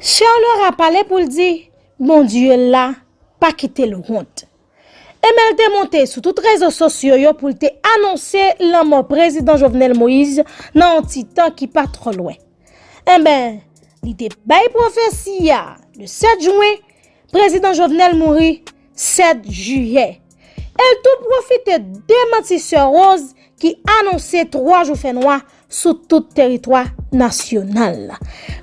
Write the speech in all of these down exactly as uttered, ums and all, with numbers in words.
Sè Laura pale pou l di, Bondye la, pa kite l wont. Ebyen, l te monte sou tout rezo sosyo yo pou l te anonse lanmò prezidan Jovenel Moïse nan yon ti tan ki pa twò lwen. Ebyen, li te bay pwofesi a le sèt jen, prezidan Jovenel mouri sèt jiyè. E l tou pwofite demanti sè Rose ki anonse twa jou fènwa sou tout teritwa nasyonal la.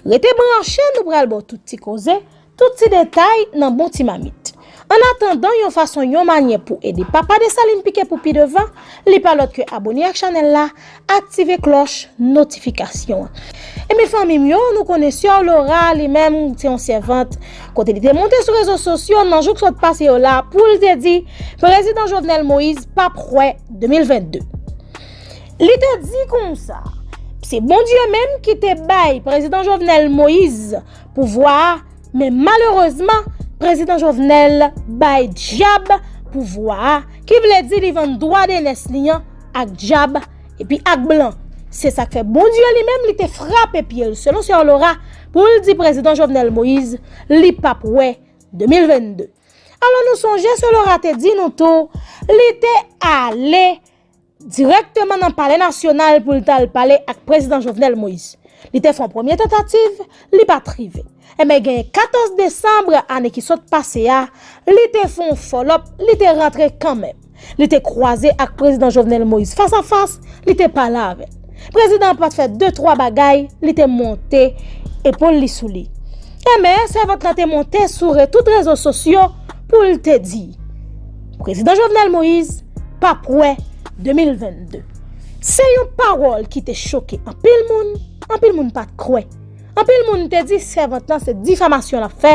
Rete branche, nou pral ba w tout ti koze, tout ti detay nan bon ti mamit. An atandan, yon fason, yon manyè pou ede Papa Desalin pike pou pi devan, li pa lòt ke abone ak chanèl la, aktive klòch notifikasyon an. Ebyen, fanmi m yo, nou konnen sè Laura li menm se yon sèvant, kote li te monte sou rezo sosyo nan jou k sot pase yo la pou l te di prezidan Jovenel Moïse p ap kwè de mil vennde. Li te di konsa, se Bondye menm ki te bay prezidan Jovenel Moïse pouvwa a, men malerezman, prezidan Jovenel bay dyab pouvwa a, ki vle di li vann dwa de nès li an ak dyab epi ak blan. Se sa k fè Bondye li menm li te frape pye l, selon sè Laura, pou l di prezidan Jovenel Moïse li p ap wè de mil vennde. Alò, nou sonje sè Laura te di nou tou, li te ale dirèkteman nan Palè Nasyonal pou l t al pale ak prezidan Jovenel Moïse. Li te fè yon premye tantativ, li pa t rive. Ebyen, genyen katòz desanm ane ki sot pase a, li te fè yon fòlòp, li te rantre kanmenm. Li te kwaze ak prezidan Jovenel Moïse fas a fas, li te pale avè l. Prezidan an pa t fè de twa bagay, li te monte epòl li sou li. Ebyen, sèvant lan te monte sou re-, tout rezo sosyo pou l te di, prezidan Jovenel Moïse p ap wè de mil vennde. Se yon pawòl ki te choke anpil moun, anpil moun pa t kwè. Anpil moun te di sèvant lan se difamasyon l ap fè,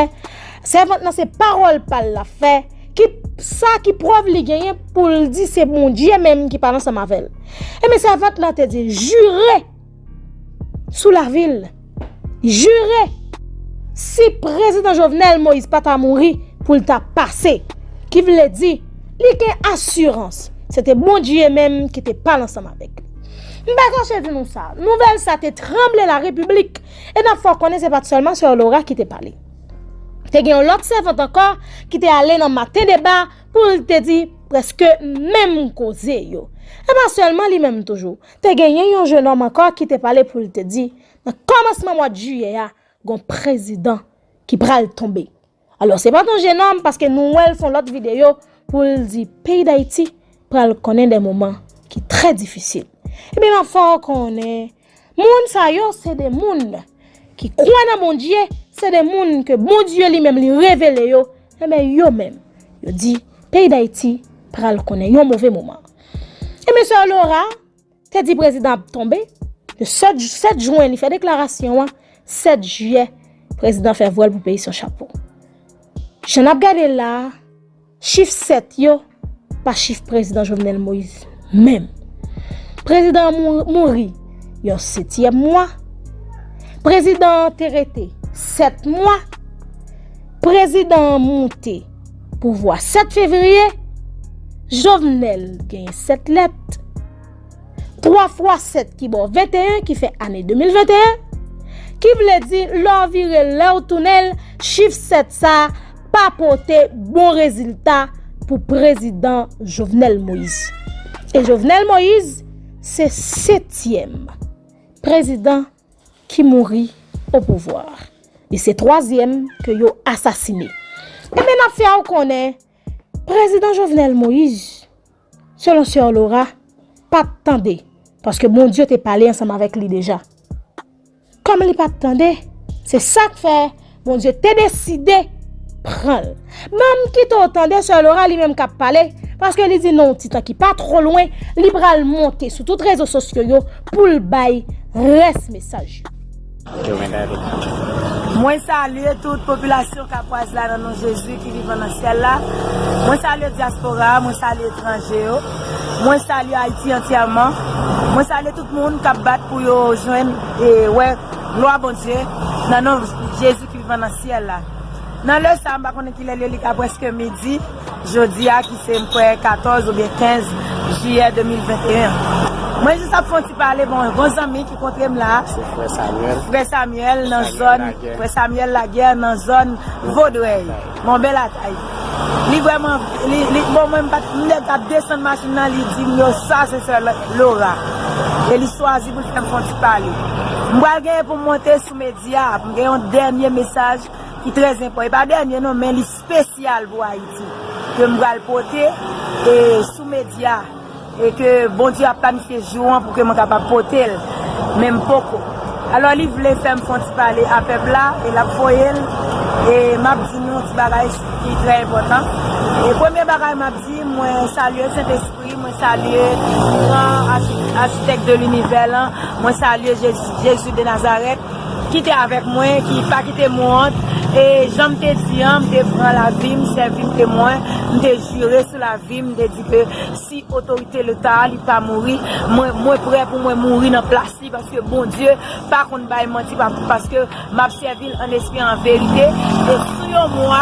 sèvant lan se pawòl pa l l ap fè, ki sa ki prèv li genyen pou l di se Bondye menm ki pale ansanm avè l. Ebyen, sèvant lan te di, jire sou lavi l, jire si prezidan Jovenel Moïse pa ta mouri pou l ta pase, ki vle di, li gen asirans se te Bondye menm ki te pale ansanm avèk li. M pa kache di nou sa, nouvèl sa te tranble la repiblik, e n ap fè w konnen se pa t sèlman sè Laura ki te pale. Te gen yon lòt sèvant ankò ki te ale nan Maten Deba pou l te di prèske menm koze yo. E pa sèlman li menm toujou. Te genyen yon jenòm ankò ki te pale pou l te di, nan kòmansman mwa jiyè a, gon prezidan ki pral tonbe. Alò, se pa t yon jenòm, paske nou wè l fè yon lòt videyo pou l di peyi Dayiti pral konnen de moman ki trè difisil. Ebyen, m ap fè w konnen, moun sa yo se de moun ki kwè nan Bondye, se de moun ke Bondye li menm li revele yo, ebyen, yo menm, yo di peyi Dayiti pral konnen yon move moman. Ebyen, sè Laura te di prezidan ap tonbe, le sèt, sèt jen, li fè deklarasyon an, sèt jiyè, prezidan fè vwèl pou peyi sou chapo. Jan n ap gade la a, chif sèt yo pa chif prezidan Jovenel Moïse menm. Prezidan an mou-, mouri yon setyèm mwa. Prezidan an te rete sèt mwa. Prezidan an moute pouvwa sèt fevriye. Jovenel genyen sèt lèt. Twa fwa sèt ki ba w venteyen, ki fè ane de mil venteyen, ki vle di lè w vire, lè w tounen l, chif sèt sa a pa pote bon rezilta pou prezidan Jovenel Moïse. E Jovenel Moïse se setyèm prezidan ki mouri o pouvwa. Li se twazyèm ke yo asasine. Ebyen, n ap fè w konnen, prezidan Jovenel Moïse, selon sè Laura, pa t tande, paske Bondye te pale ansanm avèk li deja. Kòm li pa t tande, se sa k fè Bondye te deside pran l. Ban m kite w tande sè Laura li menm k ap pale, paske li di nan yon ti tan ki pa twò lwen, li pral monte sou tout rezo sosyo yo pou l bay rès mesaj yo. Mwen salye tout popilasyon Kapwaz la nan non Jezi ki vivan nan syèl la. Mwen salye dyaspora a, mwen salye etranje yo. Mwen salye Ayiti antyèman. Mwen salye tout moun k ap bat pou yo jwenn e wè glwa Bondye nan non Jezi ki vivan nan syèl la. Nan lè sa a, m pa konnen kilè l ye, li ka prèske midi. Jodi a ki se m kwè katòz oubyen kenz jiyè de mil venteyen. Mwen jis ap fè yon ti pale, bon, yon zanmi ki kontre m la. Se frè Samuel. Frè Samuel nan zòn, frè Samuel Laguerre nan zòn Vodrèy. Bon, bèl atay. Li vrèman, li, li, bon, mwen, m pa t, m nèk ap desann machin nan, li di m yo, sa se sè Laura. E li chwazi pou l fè m fè yon ti pale. M pral genyen pou m monte sou medya, m gen yon dènye mesaj ki trè enpòtan. E pa dènye non, men li espesyal pou Ayiti. Ke m pral pote e sou medya. E ke Bondye ap planifye jou an pou ke mwen kapab pote l. Men m poko. Alò, li vle fè m fè yon ti pale a pèp la, e l ap voye l. E m ap di nou yon ti bagay ki trè enpòtan. E premye bagay m ap di, mwen salye Sentespri, mwen salye gran achi-, achitèk de linivè lan, mwen salye Jezi, Jezi de Nazarèt, ki te avèk mwen, ki pa kite m wont. E jan m te di an, m te pran lavi m, sèvi m temwen, m te jire sou lavi m, m te di ke si otorite leta a, li pa mouri, mwen, mwen prè pou mwen mouri nan plas li, paske Bondye pa konn bay manti, pa-, paske m ap sèvi l an espri, an verite. E sou yon mwa,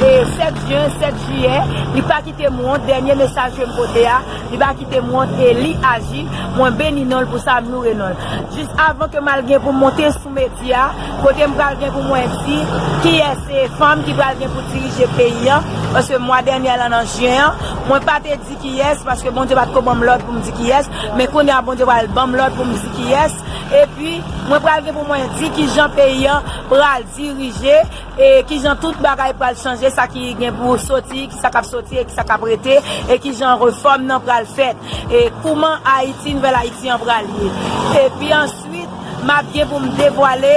e sèt jen, sèt jiyè, li pa kite m wont, dènye mesaj ke m pote a, li pa kite m wont, e li aji, mwen beni non l pou sa, m loure non l. Jis avan ke m al gen pou m monte sou medya, kote m pral gen pou mwen di kiyès se fanm ki pral gen pou dirije peyi an, paske mwa dènyè lan nan jen an, mwen pa te di kiyès, paske Bondye pa t ko ban m lòd pou m di kiyès, men kounye a Bondye pral ban m lòd pou m di kiyès, epi mwen pral gen pou mwen di kijan peyi an pral dirije, e kijan tout bagay pral chanje, sa ki gen pou soti, ki sa k ap soti, e ki sa k ap rete, e kijan refòm nan pral fèt, e kouman Ayiti, nouvèl Ayiti an pral ye. Epi answit, m ap gen pou m devwale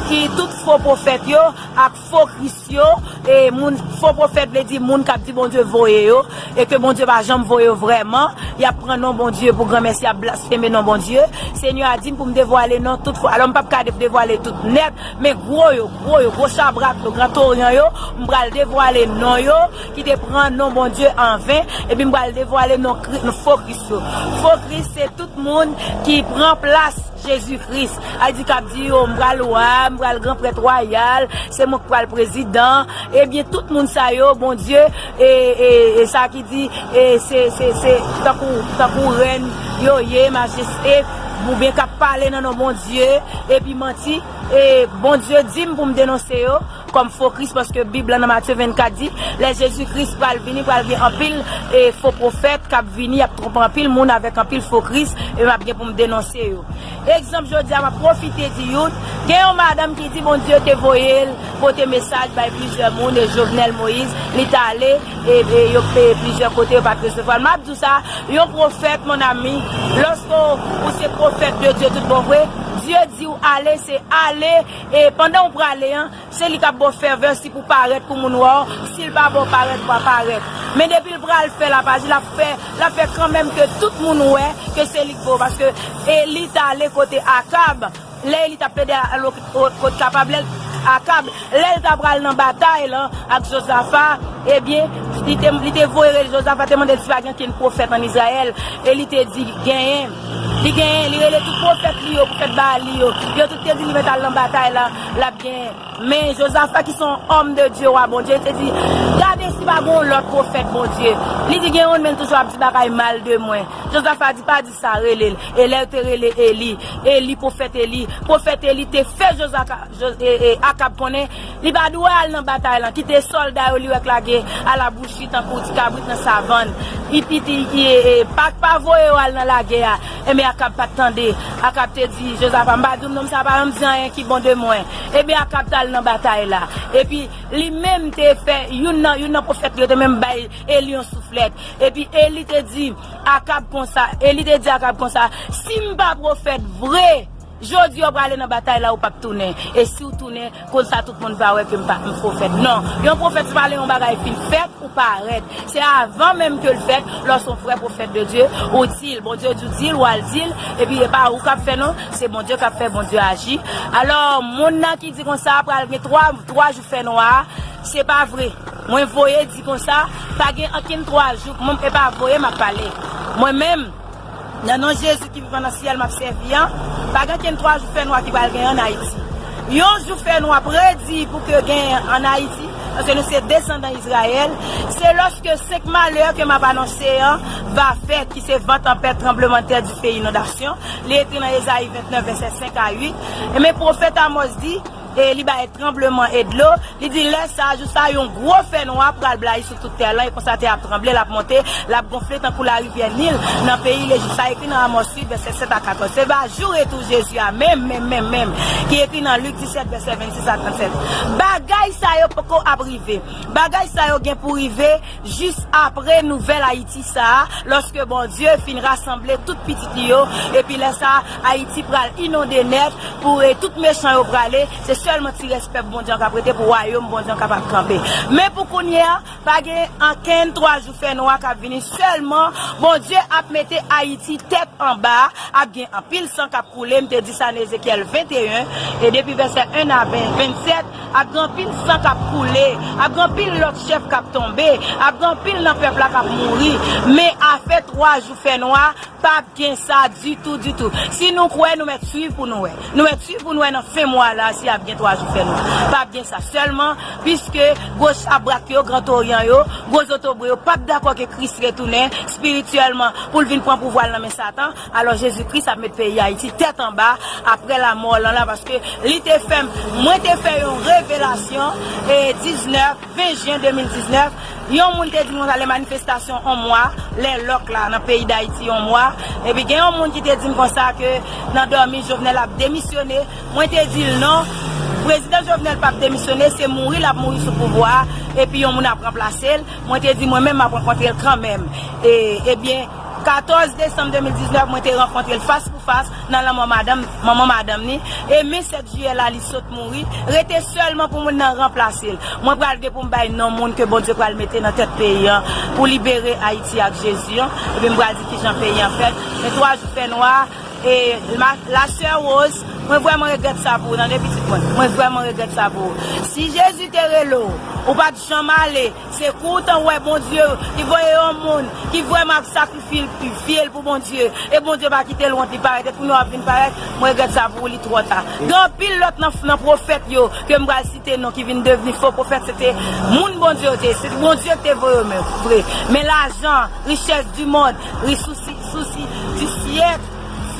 ki tout fo pwofèt yo ak fo Kris yo, e moun, fo pwofèt vle di moun k ap di Bondye voye yo, e ke Bondye pa janm voye yo vrèman, y ap pran non Bondye pou granmèsi, y ap blasfeme non Bondye. Senyè a di m pou m devwale non tout fo. Alò, m p ap ka de-, devwale tout nèt, men gwo yo, gwo yo, gwo chabrak yo, gran toryan yo, m pral devwale non yo, ki te pran non Bondye an ven, epi m pral devwale non Kri-, non fo Kris yo. Fo Kris se tout moun ki pran plas Jezi Kris. A di k ap di yo, m pral wa, m pral gran prèt wayal, se mwen k pral prezidan. Ebyen, tout moun sa yo, Bondye, e, e, e sa ki di, e se, se, se tankou, tankou rèn yo ye, majeste, oubyen k ap pale nan non Bondye, epi manti. E Bondye di m pou m denonse yo kòm fo Kris, paske Bib lan nan Matye vennkat di, lè Jezi Kris pral vini, pral gen anpil, e, fo pwofèt k ap vini, y ap twonpe anpil moun avèk anpil fo Kris, e m ap gen pou m denonse yo. Egzanp, jodi a, m ap pwofite di youn, gen yon madanm ki di Bondye te voye l pote mesaj bay plizyè moun, e Jovenel Moïse, li t ale, e, e yo, e plizyè kote, yo pa t resevwa l. M ap di w sa, yon pwofèt, mon ami, lòske w, ou se pwofèt de Dye tout bon vre, Dye di w ale, se ale, e pandan w prale an, se li k ap ba w fèvè si pou parèt pou moun wè w, si l pa ba w parèt, w pa parèt. Men depi l pral fè l ap aji, l ap fè, l ap fè kanmenm ke tout moun wè ke se li k vo, paske Eli t ale kote Akab, lè Eli t ap plede al o-, o-, kot Akab, lè l, Akab, lè l ta pral nan batay lan ak Jozafa, ebyen, li te, li te voye rele Jozafa, te mande l si pa gen ankenn pwofèt ann Izrayèl, e li te di genyen. Li genyen, li rele tout pwofèt li yo, pwofèt Baali yo, yo tout te di li mèt al nan batay la, l ap genyen. Men Jozafa ki se yon òm de Dye, wa Bondye, li te di, gade si pa gen yon lòt pwofèt Bondye. Li di gen youn, men l toujou ap di bagay mal de mwen. Jozafa di pa di sa, rele l. E lè yo te rele Eli, Eli, pwofèt Eli, pwofèt Eli te fè Jozaka-, Jo-, e, e, Akab konnen li pa dwe al nan batay lan, kite sòlda yo li wè k lage alabouchi tankou ti kabrit nan savann. Li, li, li, e, e, pa, pa voye yo al nan lagè a. Ebyen, Akab pa t tande. Akab te di Jozafa, m pa di w nonm sa pa janm di anyen ki bon de mwen. Ebyen, Akab t al nan batay la. Epi, li menm te fè, youn nan, youn nan pwofèt li yo te menm bay Eli yon souflèt. Epi, Eli te di Akab konsa, Eli te di Akab konsa, si m pa pwofèt vre, jodi a w prale nan batay la, ou p ap tounen. E si w tounen, konsa tout moun va wè ke m pa, m pwofèt. Non, yon pwofèt se pa lè yon bagay fin fèt, ou parèt. Se avan menm ke l fèt, lòske w se yon vrè pwofèt de Dye, ou di l, Bondye di w di l, w al di l, epi e pa ou k ap fè non, se Bondye k ap fè, Bondye aji. Alò, moun nan ki di konsa, pral gen twa, twa jou fènwa, se pa vre. Mwen voye di konsa, pa gen ankenn twa jou, mwen, e pa voye m ap pale. Mwen menm, nan non Jezi ki vivan nan syèl m ap sèvi an, pa gen ankenn twa jou fènwa ki pral gen ann Ayiti. Yon jou fènwa predi pou ke gen ann Ayiti, Paske nou se desandan Izrayèl, se lòske senk malè ke m ap anonse an va fèt, ki se van tanpèt, tranblemanntè, dife, inondasyon. Li ekri nan Ezayi vennèf, vèsè senk a uit. E men pwofèt Amòs di, e li bay tranbleman e dlo, li di, lè sa a, jou sa a, yon gwo fènwa pral blayi sou tout tè lan, e konsa tè a ap tranble, l ap monte, l ap gonfle tankou larivyè Nil nan peyi Lejip. Sa ekri nan Amòs uit, vèsè sèt a katòz. Se ba jou retou Jezi a menm, menm, menm, menm, ki ekri nan Lik disèt, vèsè vennsis a trannsèt. Bagay sa yo poko ap rive. Bagay sa yo gen pou rive jis apre nouvèl Ayiti sa a, lòske Bondye fin rasanble tout pitit li yo, epi lè sa a, Ayiti pral inonde nèt, pou e tout mechan yo prale, se sèlman ti rès pèp Bondye an k ap rete pou wayòm Bondye an kapab kanpe. Men pou kounye a, pa gen ankenn twa jou fènwa k ap vini, sèlman Bondye ap mete Ayiti tèt anba, ap gen anpil san k ap koule, m te di sa nan Ezekyèl venteyen, e depi vèsè en a ven, vennsèt, ap gen anpil san k ap koule, ap gen anpil lòt chèf k ap tonbe, ap gen anpil nan pèp la k ap mouri, men afè twa jou fènwa, p ap gen sa ditou, ditou. Si nou kwè, nou mèt swiv pou nou wè. Nou mèt swiv pou nou wè nan fen mwa la si ap gen twa jou fènwa. P ap gen sa sèlman, piske gwo chabrak yo, Gran Toryan yo, gwo zotobre yo p ap dakò ke Kris retounen espirityèlman pou l vin pran pouvwa l nan men Satan. Alò, Jezi Kris ap met peyi Ayiti tèt anba apre lanmò l lan la, paske li te fè m, mwen te fè yon revelasyon, e diznèf, ven jen de mil diznèf, yon moun te di m konsa, lè manifestasyon yon mwa, lè lòk la nan peyi Dayiti yon mwa, epi gen yon moun ki te di m konsa ke nan dòmi Jovenel ap demisyone. Mwen te di l non, prezidan Jovenel p ap demisyone, se mouri l ap mouri sou pouvwa a, epi yon moun ap ranplase l. Mwen te di mwen menm m ap rankontre l kanmenm. E, ebyen, katòz desanm de mil diznèf, mwen te rankontre l fas pou fas nan lanmò madanm, manman madanm ni. E men sèt jiyè la, li sot mouri. Rete sèlman pou moun nan ranplase l. Mwen pral gen pou m bay non moun ke Bondye pral mete nan tèt peyi an pou libere Ayiti ak Jezi an. Epi m pral di kijan peyi an fèt. Men twa jou fènwa, e ma, la sè Rose, mwen vrèman regrèt sa pou ou, tande pitit mwen. Mwen vrèman regrèt sa pou ou. Si Jezi te rele w, ou pa t janm ale, se kou w t wè Bondye ki voye yon moun ki vrèman ap sakrifye l, fye l pou Bondye. E Bondye pa kite l wont, li parèt. E kounye a w ap vin parèt, mwen regrèt sa pou ou, li twò ta. Gen anpil lòt nan, nan pwofèt yo ke m pral site non ki vin devni fo pwofèt, se te moun Bondye yo te ye. Se Bondye ki te voye yo menm, vre. Men lajan, richès di mond, ri sousi, sousi di syèk,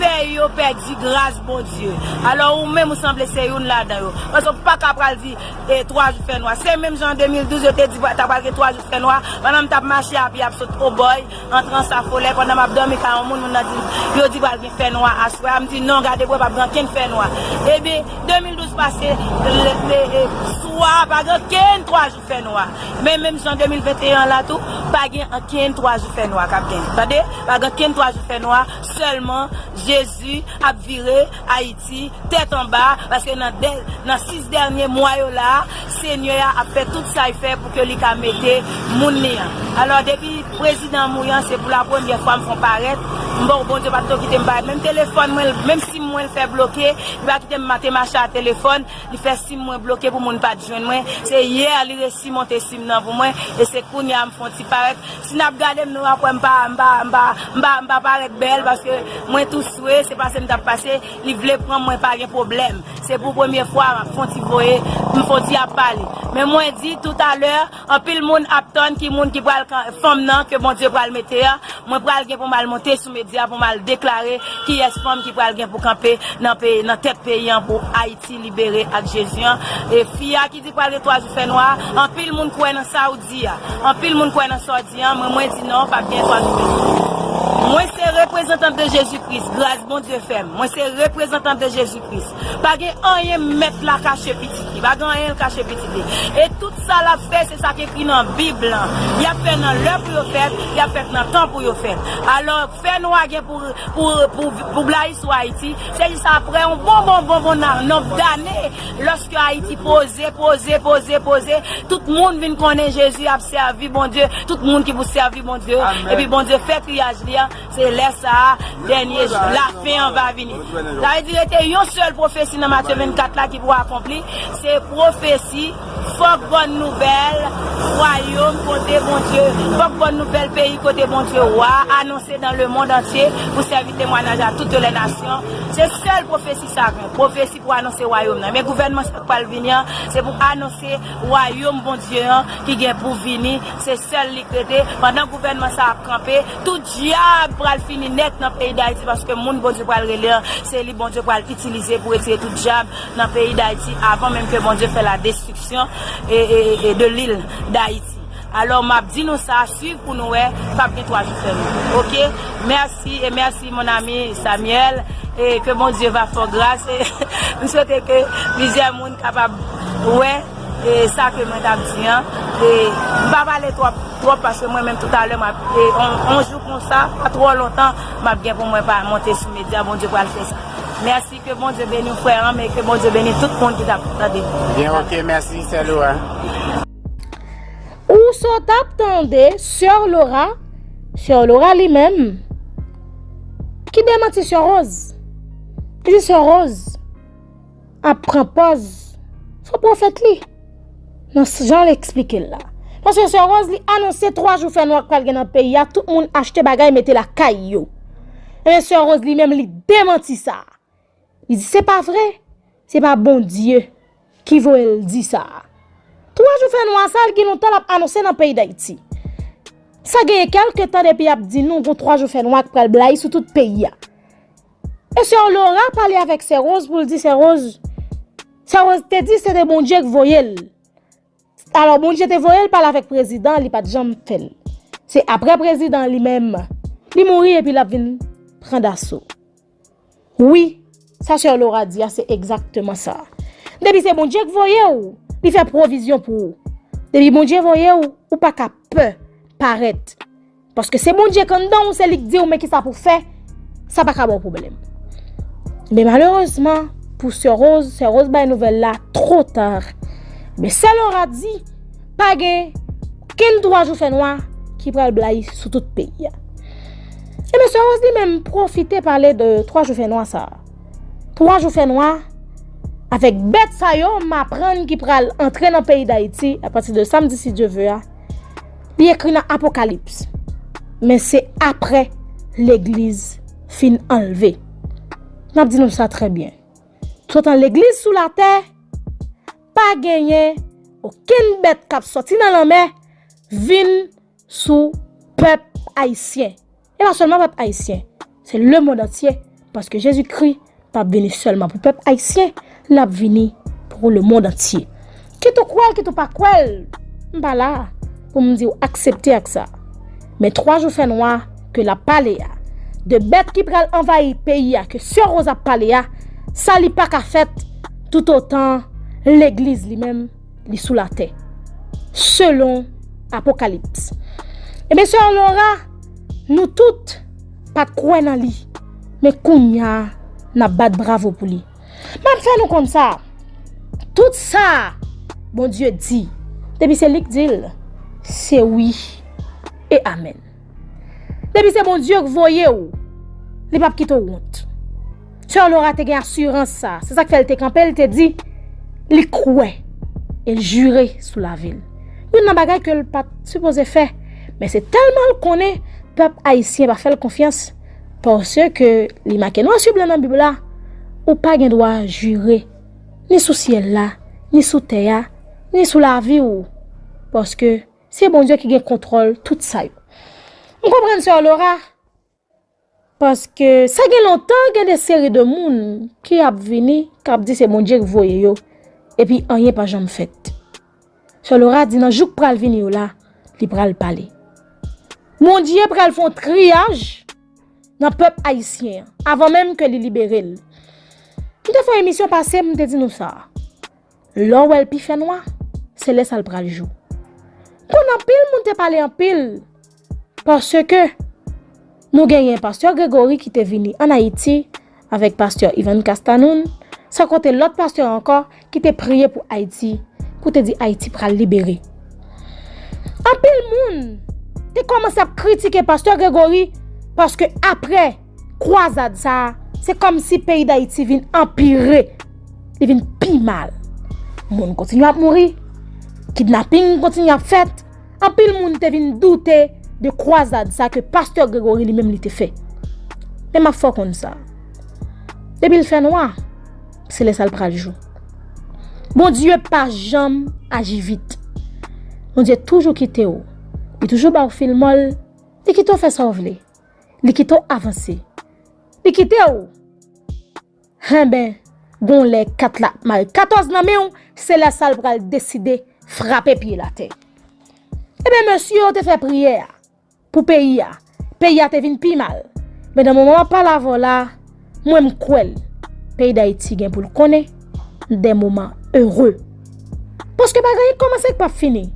fè yo pèdi gras Bondye. Alò, ou menm, ou sanble se youn ladan yo. Paske w pa ka pral di, e, twa jou fè nwa. Se menm jan an de mil douz, yo te di ta pral gen twa jou fè nwa. Pandan m t ap mache a pye ap sot Obòy, antre Anse à Follet, pandan m ap dòmi kay yon moun, moun nan di, yo di pral gen fè nwa aswè a. M di, non, gade bò, p ap gen ankenn fè nwa. Ebyen, de mil douz pase, le, le, e, swa a, pa gen ankenn twa jou fè nwa. Men menm jan de mil venteyen an la tou, pa gen ankenn twa jou fè nwa k ap gen. Tande? Pa gen ankenn twa jou fè nwa, sèlman Jezi ap vire Ayiti tèt anba, paske nan dè, nan sis dènye mwa yo la a, Senyè a ap fè tout sa l fè pou ke li ka mete moun li an. Alò, depi prezidan an mouri an, se pou la premyè fwa m fè yon parèt. M bon, Bondye pa t tou kite m parèt. Menm telefòn mwen, menm sim mwen, l fè bloke. Li pa kite m ma-, te mache a telefòn. Li fè sim mwen bloke pou moun pa t jwenn mwen. Se yè li resi monte sim nan pou mwen. E se kounye a m fè yon ti parèt. Si n ap gade m, nou ap wè m pa, m pa, m pa, m pa, m pa parèt bèl, paske mwen tou swe, se pase m t ap pase, li vle pran mwen, pa gen pwoblèm. Se pou premye fwa m ap fè yon ti voye, m fè yon ti ap pale. Men mwen di toutalè, anpil moun ap tann ki moun ki pral kan-, fanm nan ke Bondye pral mete a. Mwen pral gen pou m al monte sou medya pou m al deklare kiyès fanm ki pral gen pou kanpe nan peyi, nan tèt peyi an pou Ayiti libere ak Jezi an. E fi a ki di pral gen twa jou fè nwa, anpil moun kwè nan sa w di a. Anpil moun kwè nan sa w di a, men mwen di non, p ap gen twa jou fè nwa. Mwen se reprezantant de Jezi Kris, gras Bondye fè m. Mwen se reprezantant de Jezi Kris. Pa gen anyen mèt la kache pitit li. Pa gen anyen l kache pitit li. E tout sa l ap fè, se sa k ekri nan Bib lan. Y ap fè nan lè pou yo fèt, y ap fèt nan tan pou yo fèt. Alò, fè nwa gen pou, pou, pou, pou blayi sou Ayiti, se jis apre yon bon, bon, bon, bon nan, nonb dane, lòske Ayiti poze, poze, poze, poze, tout moun vin konnen Jezi ap sèvi Bondye, tout moun ki pou sèvi Bondye, epi Bondye fè triyaj li an, se lè sa a, dènye jou, lafen an va vini. Sa vle di, rete yon sèl pwofesi nan Matye vennkat la ki pou akonpli, se pwofesi Fòk bòn nouvèl wayòm kote Bondye, fòk bòn nouvèl peyi kote Bondye wa anonse dans le monde entier pou sèvi temwayaj a toutes les nations. Se sèl pwofesi sa gen, pwofesi pou anonse wayòm nan. Men gouvènman sa k pral vini an, se pou anonse wayòm Bondye an ki gen pou vini. Se sèl li k rete. Pandan gouvènman sa ap kanpe, tout dyab pral fini nèt nan peyi Dayiti, paske moun Bondye pral rele an, se li Bondye pral itilize pou retire tout dyab nan peyi Dayiti avan menm ke Bondye fè la destriksyon e, e, e, e de lil Dayiti. Alò, m ap di nou sa, swiv pou nou wè, p ap gen twa jou fèmen. Oke? Mèsi e mèsi, mon ami Samuel, e ke Bondye va fè w gras. E m swete ke plizyè moun kapab wè e sa ke mwen t ap di an. E m pa pale twòp, twòp, paske mwen menm toutalè, m ap, e, on, on jou konsa, pa twò lontan, m ap gen pou mwen pa monte sou medya, Bondye pral fè sa. Mèsi, ke Bondye beni w, frè an, e ke Bondye beni tout moun ki t ap tande. Byen, oke, mèsi, sè Laura. Ou sot ap tande sè Laura, sè Laura li menm, ki demanti sè Rose. Li di sè Rose ap pran pòz fo pwofèt li. Nan s- jan l eksplike l la. Paske sè Rose li anonse twa jou fè nwa k pral gen nan peyi a, tout moun achte bagay mete lakay yo. Ebyen sè Rose li menm li demanti sa. Li di se pa vre, se pa Bondye ki voye l di sa. Twa jou fè nwa sa l gen lontan l ap anonse nan peyi Dayiti. Sa genyen kèlke tan depi y ap di nou gon twa jou fè nwa k pral blayi sou tout peyi a. E sè Laura pale avèk sè Rose pou l di sè Rose, sè Rose te di se te Bondye k voye l. Alò Bondye te voye l pale avèk prezidan, li pa t janm fè l. Se apre prezidan li menm, li mouri epi l ap vin pran daso. Wi, sa sè Laura di a se egzakteman sa. Depi se Bondye k voye w, li fè pwovizyon pou ou. Depi Bondye voye w, ou pa ka pè parèt. Paske se Bondye k anndan w, se li k di w men kisa pou fè, sa pa ka ba w pwoblèm. Men malerezman, pou sè Rose, sè Rose bay nouvèl la twò ta. Men sè Laura di, pa gen kenn twa jou fè nwa ki pral blayi sou tout peyi a. Ebyen sè Rose li menm pwofite pale de twa jou fè nwa sa. Twa jou fè nwa, avèk bèt sa yo, m aprann ki pral antre nan peyi Dayiti apati de samdi si Dye ve a. Li ekri nan Apokalips. Men se apre legliz fin anlve. M ap di nou sa trè byen. Toutotan legliz sou latè, pa genyen okenn bèt k ap sòti nan lanmè vin sou pèp ayisyen. E pa sèlman pèp ayisyen, se lemonn antye, paske Jezikri p ap vini sèlman pou pèp ayisyen, l ap vini pou lemonn antye. Kit ou kwè l, kit ou pa kwè l, m pa la pou m di w aksepte ak sa. Men twa jou fè nwa ke l ap pale a, de bèt ki pral anvayi peyi a ke sè Rose ap pale a, sa li pa ka fèt toutotan legliz li menm li sou latè, selon Apokalips. Ebyen sè Laura, nou tout pa t kwè nan li, men kounye a n ap bat bravo pou li. M ap fè nou konn sa, tout sa Bondye di, depi se li k di l, se wi e amèn. Depi se Bondye k voye w, li p ap kite w wont. Sè Laura te gen asirans sa, se sa k fè l te kanpe, l te di, li kwè e l jire sou lavi l. Youn nan bagay ke l pa t sipoze fè, men se tèlman l konnen pèp ayisyen pa fè l konfyans, paske li make nwa sou blan nan Bib la, ou pa gen dwa jire, ni sou syèl la, ni sou tè a, ni sou lavi w, paske se Bondye ki gen kontwòl tout sa yo. M konprann sè Laura, paske sa gen lontan gen de seri de moun ki ap vini, k ap di se Bondye k voye yo, epi anyen pa janm fèt. Sè Laura di nan jou k pral vini yo la, li pral pale. Bondye pral fè yon triyaj nan pèp ayisyen an, avan menm ke li libere l. M te fè yon emisyon pase, m te di nou sa. Lè w wè l pi fè nwa, se lè sa l pral jou. Konn anpil moun te pale anpil, paske nou genyen pastè Gregory ki te vini ann Ayiti avèk pastè Ivan Castanoun, san konte lòt pastè ankò ki te priye pou Ayiti, pou te di Ayiti pral libere. Anpil moun te kòmanse ap kritike pastè Gregory, paske apre kwazad sa a, se kòmsi peyi Dayiti vin anpire, li vin pi mal. Moun kontinye ap mouri, Kidnaping kontinye ap fèt. Anpil moun te vin doute de kwazad sa ke pastè Gregory li menm li te fè. Men m ap fè w konn sa. Depi l fè nwa, se lè sa l pral jou. Bondye pa janm aji vit. Bondye toujou kite w. Li toujou ba w fil mòl. Li kite w fè sa w vle. Li kite w avanse. Li kite w. Enben, gon lè kat la ap mare katòz nan men w, se lè sa l pral deside frape pye l atè. Enben, mesye yo te fè priyè a pou peyi a. Peyi a te vin pi mal. Men nan moman m ap pale avè w la, mwen m kwè l. Peyi Dayiti gen pou l konnen de moman ere. Paske bagay kòmanse k p ap fini.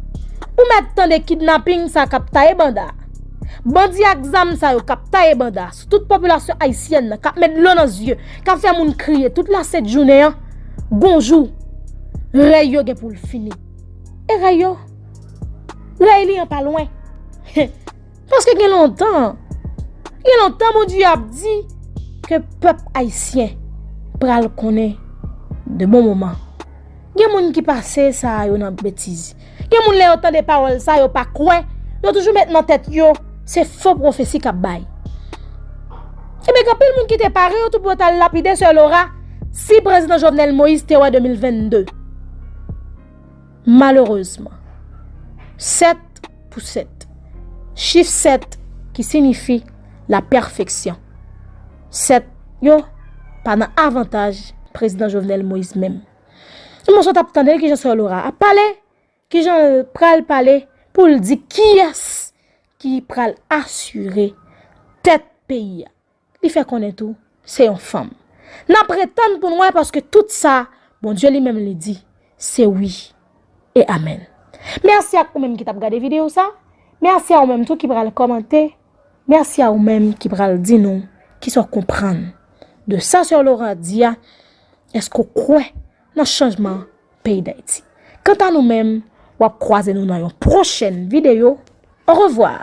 Ou mèt tande kidnaping sa k ap taye banda. Bandi ak zam sa yo k ap taye banda sou tout popilasyon ayisyèn nan, k ap met dlo nan zye, k ap fè moun kriye tout lasent jounen an, gon jou, rèy yo gen pou l fini. E rèy yo, rèy li an pa lwen. Paske gen lontan, gen lontan Bondye ap di ke pèp ayisyen pral konnen de bon moman. Gen moun ki pase sa yo nan betiz. Gen moun lè yo tande pawòl sa yo pa kwè, yo toujou met nan tèt yo se fo pwofesi k ap bay. Ebyen, gen anpil moun ki te pare yo tou pou yo t al lapide sè Laura si prezidan Jovenel Moïse te wè de mil vennde. Malerezman, sèt pou sèt. Chif sèt ki siyifi la pèfeksyon. Sèt yo pa nan avantaj prezidan Jovenel Moïse menm. Mwen sot ap tande kijan sè Laura ap pale, kijan l pral pale pou l di kiyès ki pral asire tèt peyi a. Li fè konnen tou se yon fanm. N ap ret tann pou n wè, paske tout sa Bondye li menm li di se wi e amèn. Mèsi ak ou menm ki t ap gade videyo sa. Mèsi a ou menm tou ki pral kòmante. Mèsi a ou menm ki pral di nou kisa w konprann de sa sè Laura di a. Èske w kwè nan chanjman peyi Dayiti? Kanta nou menm, w ap kwaze nou nan yon pwochèn videyo. Orevwa.